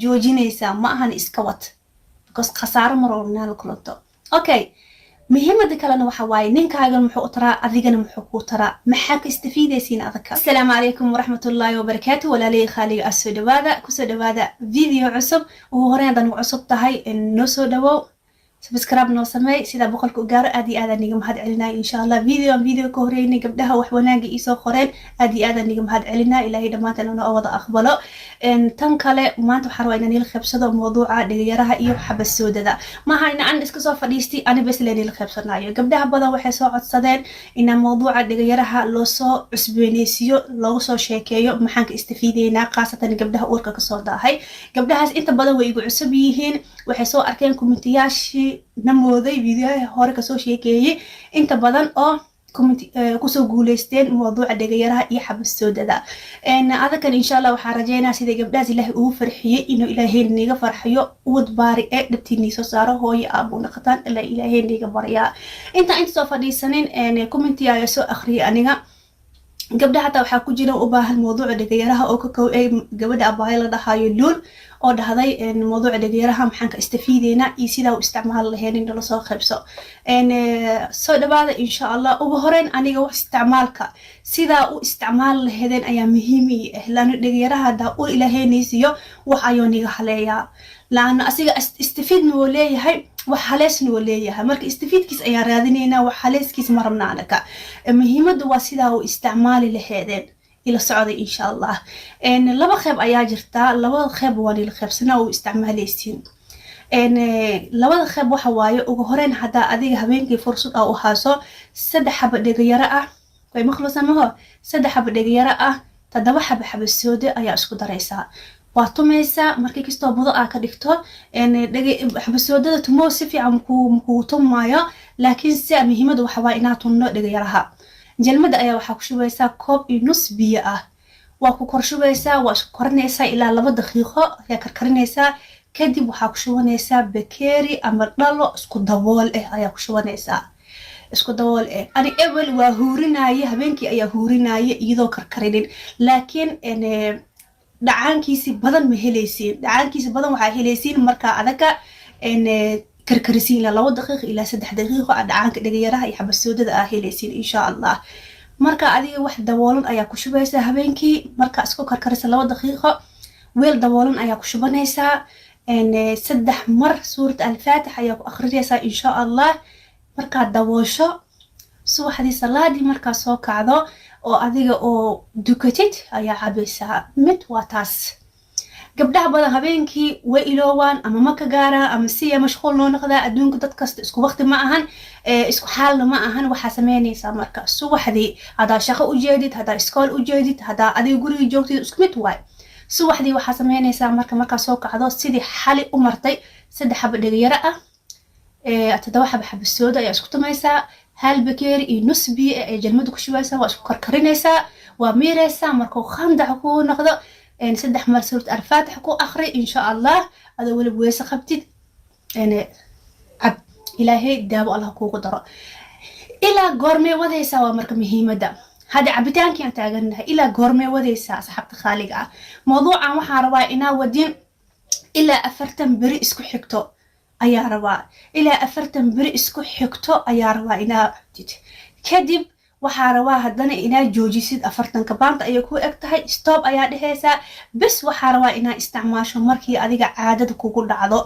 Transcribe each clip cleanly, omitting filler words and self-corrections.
Joojinaysaa ma ahan, iska wad, because khasaaro mar walba la kulanto. Okay, muhiimada kalena waxa waaye, ninkaagan muxuu u taraa, adigana muxuu kuu taraa? Maxaa ka istafiidaysiin adaka? Asalaamu calaykum waraxmatullaahi wabarakaatu. Walaalihii khaaliga ah, soo dhawaada, kusoo dhawaada video cusub. Ugu horeyn, haddaan ugu cusub tahay, noo soo dhawow, subscribe noo sameey sidaa 100-ka u gaaro. Aad iyo aadaan niga mahad celinaya. Insha Allah video aan video ka horeynay, gabdhaha wax wanaaga iisoo qoreen, aad iyo aadaan niga mahad celinaya. Ilaahay dhammaanteen noo wada aqbalo. Tan kale, maanta waxaan rabaa inaan ila qaybsado mawduuca dhegayaraha iyo xabasoodada. Maaha in aan iska soo fadhiistay ani bes leen ila qaybsanayo. Gabdhaha badan waxay soo codsadeen inaan mawduuca dhegayaraha loo soo cusbooneysiiyo, loogu soo sheekeeyo, maxaan ka istafiideynaa, khaasatan gabdhaha uurka kasoo daahay. Gabdhahaas inta badan way igu cusub yihiin. Waxay soo arkeen comment-iyaashii na mooday videoyaha hore kasoo sheekeeyey inta badan oo kusoo guuleysteen mawduuca dhegayaraha iyo xabasoodada. Adakan insha Allah waxaa rajeynaa sida gabdhahaas Ilaahay ugu farxiyey inuu Ilaahay niga farxiyo, uwad baari ee dhabtii niisoo saaro, hooyo aabuu naqataan ilaa Ilaahay niga baryaa. Intaan inta soo fadhiisanin, comment-i ayaa soo akhriyay aniga. Gabdha hataa waxaa ku jira u baahan mawduuca dhegayaraha oo ka kow ay gabadha abaayo la dhahayo Luul, oo dhahday mawduuca dhegayaraha maxaan ka istafiideynaa iyo sidaa u isticmaali lahayn in nala soo qaybso. Soo dhawaada insha Allah. Ugu horeyn, aniga wax isticmaalka sidaa u isticmaali lahaydeen ayaa muhiim ii ah, laano dhegayaraha hadaa u Ilaahaynaysiiyo wax ayuu niga haleeyaa, laano asiga istafiidna wuu leeyahay, wax haleesna wuu leeyahay. Marka istafiidkiis ayaan raadinaynaa, wax haleeskiis ma rabna anaka. Muhiimaddu waa sidaa u isticmaali laheedeen. Ila socday insha Allah. Laba qeyb ayaa jirtaa, labada qeyb waan ila qeybsanaa oo isticmaalaysiin. Labada qeyb waxa waaye, ugu horeyn, haddaa adiga habeenkii fursad aa u haaso, 3 xaba dhegayaro ah, way maqlaysaa maho? 3 xaba dhegayaro ah, 7 xaba xabasoode ayaa isku daraysaa, waa tumaysaa. Markii kastoo budo aa ka dhigto, xabasoodada tumo si fiican makuu tumaayo, laakiin si muhiimada waxa waa inaa tunno dhegayaraha. Jalmada ayaa waxaa ku shubaysaa koob iyo nus biyo ah, waa ku kor shubaysaa, waa isku korinaysaa ilaa 2 daqiiqo ayaa karkarinaysaa. Kadib waxaa ku shubanaysaa bakeeri ama dhalo isku dabool ah ayaa ku shubanaysaa, isku dabool eh. Ani ebel waa huurinaye, habeenkii ayaa huurinaye iyadoo karkarinin, laakiin dhacaankiisi badan ma helaysiin. Dhacaankiisi badan waxaa helaysiin markaa adaga karkarisiin ilaa 2 daqiiqo ilaa 3 daqiiqo a dhacaanka dhegayaraha iyo xabasoodada aa helaysiin insha Allah. Marka adiga wax daboolan ayaa ku shubaysaa habeenkii. Markaa isku karkarisa 2 daqiiqo, weel daboolan ayaa ku shubanaysaa. 3 mar suurat Alfaatix ayaa ku akrinaysaa insha Allah. Markaad daboosho, subaxdii salaadii markaa soo kacdo oo adiga oo dukatid ayaa cabaysaa. Mid waa taas. Gabdhaha badan habeenkii way iloowaan ama ma ka gaaraan ama siya mashquul noo noqdaa. Adduunka dad kasta isku waqti ma ahan, isku xaalna ma ahan. Waxaa sameynaysaa marka subaxdii, haddaa shaqo u jeedid, haddaa iskool u jeedid, haddaa adiga guriga joogtid, isku mid waay. Subaxdii waxaa sameynaysaa marka markaa soo kacdo, sidii xali u martay, 3 xaba dhegayaro ah, 7 xaba xabasooda ayaa isku tumaysaa, hal bakeeri iyo nus biyo ee jalmada ku shubaysaa, waa isku karkarinaysaa, waa miiraysaa. Markuu khandac kuu noqdo, 3 mar suurat Alfaatix ku akri insha Allah, adoo weliba weyse qabtid cab. Ilaahay daawo Allah kuugu daro. Ilaa goormee wadaysaa waa marka muhiimadda. Hadda cabitaankii aan taagannahay, ilaa goormee wadaysaa? Asxaabta khaaliga ah, mawduucan waxaa rabaa inaa wadin ilaa 40 beri isku xigto ayaa rabaa. Ilaa 40 beri isku xigto ayaa rabaa inaa cabtid. Kadib waxaa rabaa haddana inaa joojisid. 40-ka baanta ayay ku eg tahay, stop ayaa dhehaysaa bes. Waxaa rabaa inaa isticmaasho markii adiga caadada kugu dhacdo,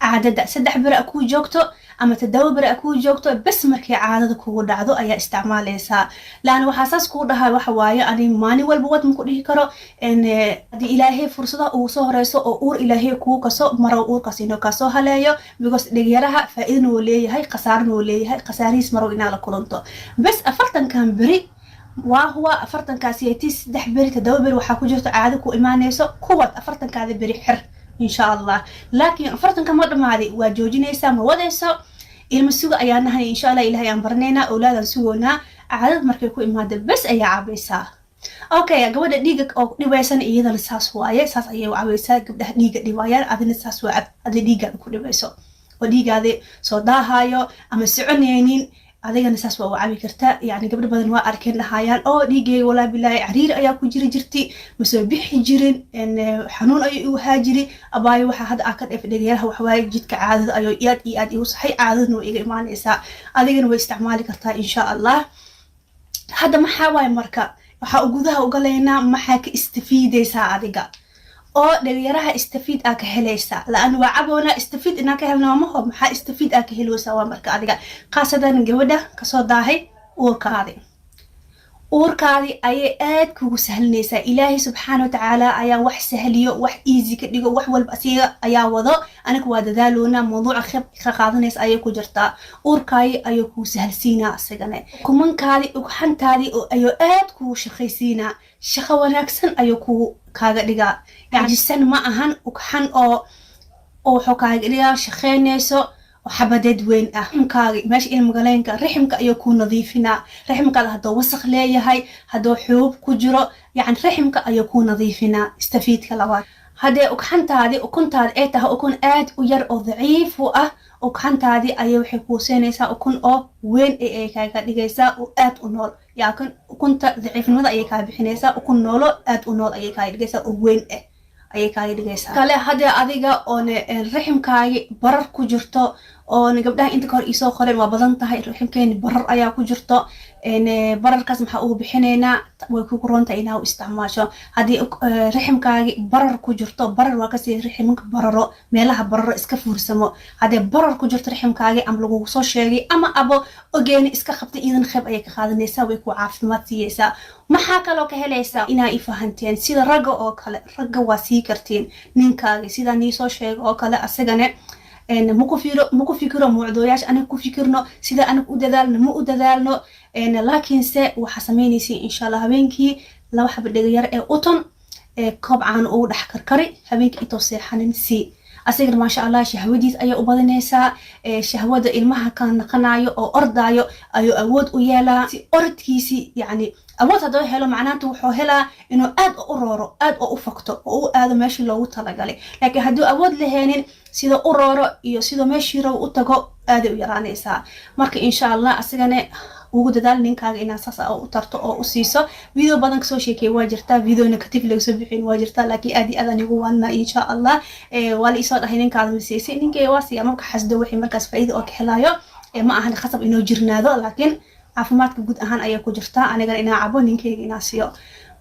caadada 3 beri a kuu joogto ama 7 beri a kuu joogto, bes. Markii caadada kugu dhacdo ayaa isticmaalaysaa. Laana waxaa saas kuu dhahaa waxa waaye, ani maalin walba wad maku dhihi karo. Haddii Ilaahay fursadaha ugu soo horeyso oo uur Ilaahay kuu kaso maro, uurkaas inuu kasoo haleeyo, because dhegyaraha faa-iidana wuu leeyahay, khasaarana wuu leeyahay. Khasaarihiis marow inaa la kulanto. Bes 40-kan beri waa huwa 40-kaasi 3 beri, 7 beri waxaa ku jirto caado ku imaanayso, kuwad 40-kaada beri xir insha Allah. Laakiin 40-ka ma dhamaaday, waa joojinaysaa, ma wadayso. Ilma suga ayaa nahay, insha Allah Ilahay aan baranaynaa, awlaadaan sugoonaa. Caadad markay ku imaada bes ayaa cabaysaa. Okay, gabadha dhiiga oo dhibaysan iyadana saas waaye, saas ayay u cabaysaa. Gabdhaha dhiiga dhibayaan, adina saas waa cab. Adi dhiigaada ku dhibayso oo dhiigaada soo daahayo ama soconaynin. Adigana saas waa u cabi kartaa. Yani gabdho badan waa arkeen dhahayaan oo dhiigeyga walaa bilaahi cariir ayaa ku jiri jirtay, ma soo bixi jirin, xanuun ayuu igu haa jiri. Abaayo, waxaa hadda aa ka dheef dhegayaraha waxawaaye jidka caadada ayuu aad iyo aad igu saxay, caadadana way iga imaanaysaa. Adigana way isticmaali kartaa, insha Allah. Hadda maxaa waaye marka waxaa gudaha ugalaynaa, maxaa ka istafiidaysaa adiga oo dhalinyaraha istafiid aa ka helaysaa? La-an waa caboona istafiid inaa ka helna maho. Maxaa istafiid aa ka heleysaa? Waa marka adiga khaasadan gabadha kasoo daahay uurkaadi, uurkaadi ayay aad kugu sahlinaysaa. Ilaahay subxaana watacaala ayaa wax sahliyo, wax easy ka dhigo, wax walba asiga ayaa wado. Aniga waa dadaaloona, mawduuca kheb ka qaadanaysa ayay ku jirtaa. Uurkaadi ayuu kuu sahalsiinaa, asigane kumankaadi, ugxantaadi ayuu aad kugu shaqaysiinaa, shaqo wanaagsan ayuu ku kaaga dhigaa. Yani ma ahan ugxan oo wuxuu kaaga dhigaa shaqeynayso xabadeed weyn ah. Raximkaaga, meesha ilmagaleenka, raximka ayuu ku nadiifinaa. Raximkaada hadduu wasaq leeyahay, hadduu xuub ku jiro, yani raximka ayuu ku nadiifinaa. Istafiidka labaad, haddee ugxantaadi, ukuntaadi ay tahay ukun aad u yar oo daciif u ah, ugxantaadi ayay waxay kuu siinaysaa ukun oo weyn ay kaaga dhigaysaa oo aad u nool. Yaakin ukunta daciifnimada ayay kaa bixinaysaa, ukun noolo aad u nool ayay kaaga dhigaysaa oo weyn ah ayay kaaga dhigaysaa. Kale, haddee adiga oone raximkaagi barar ku jirto, oona gabdhaha inta kahor iisoo qoreen waa badan tahay, raximkeeni barar ayaa ku jirto, bararkaas maxaa ugu bixinaynaa? Way kugu roontahay inaa u isticmaasho. Haddii raximkaagi barar ku jirto, barar waa kasii raximanka bararo, meelaha bararo iska fuursamo. Haddee barar ku jirto raximkaagi ama lagugu soo sheegay ama abo ogeeni iska qabtay, iidan kheyb ayay ka qaadanaysaa, way ku caafimaad siiyeysaa. Maxaa kaloo ka helaysaa? Inaa i fahanteen sida ragga oo kale, ragga waa sii kartiin ninkaagi sidaa niisoo sheega oo kale. Asagane maku fikiro mawduuyaasha aniga ku fikirno, sida aniga u dadaalno ma u dadaalno. Laakiinse waxaa sameynaysa, insha Allah, habeenkii 2 xaba dhegayar ee uton ee koob caano ugu dhex karkari, habeenkii intoo seexanin sii. Asigana maasha Allah shahwadiis ayay u badanaysaa, shahwada ilmaha ka naqanayo oo ordaayo ayuu awood u yeelaa. Si orodkiisii yacni awood haddoo helo, macnaanta wuxuu helaa inuu aad u rooro, aad oo u fogto oo u aado meeshii loogu talagalay. Laakiin hadduu awood laheenin, sida u rooro iyo sida meeshii rabo u tago aaday u yaraanaysaa. Marka insha Allah asigane ugu dadaal ninkaaga inaad saas u tarto oo u siiso. Video badan kasoo sheekey waa jirtaa, video negative laga soo bixin waa jirtaa, laakiin aad iyo aad aan igu waanaa, insha Allah. Waa la isoo dhahay ninkaada ma siisay? Ninkay waa siiya, marka xasdo wixii markaas faa'iida oo ka helayo. Ma ahan khasab inuu jirnaado, laakiin caafimaadka guud ahaan ayaa ku jirtaa. Anigana inaa cabo, ninkayga inaa siiyo,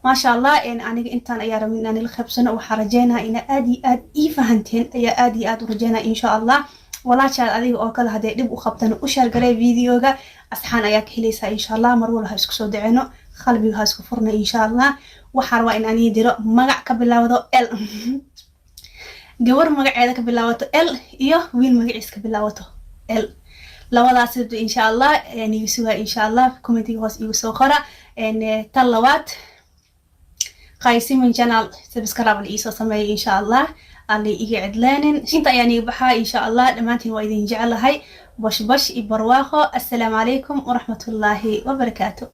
maasha Allah. Aniga intaan ayaa rabin inaan ila qaybsano. Waxaa rajeynaa inaa aad iyo aad ii fahanteen ayaa aad iyo aad u rajeynaa, insha Allah. Walaashaad adiga oo kale hadday dhib u qabtana, u share garay videoga, asxaan ayaa ka helaysaa, insha Allah. Mar walba ha isku soo daceno, qalbiga ha isku furna, insha Allah. Waxaa rabaa in aan ii diro magac ka bilowdo L, gabar magaceeda ka bilaabato L iyo wiil magaciis ka bilaabato L. Labadaas insha Allah igu sugaa, insha Allah. Commentiga hoos igu soo qora. Tan labaad, Qaysimin channel subscribe la iisoo sameeya, insha Allah. Alla iga cidleenin. Inta ayaan iga baxaa, insha Allah. Dhammaantiin waa idin jeclahay. Bosh bosh iyo barwaaqo. Assalaamu calaykum waraxmatullaahi wabarakaatu.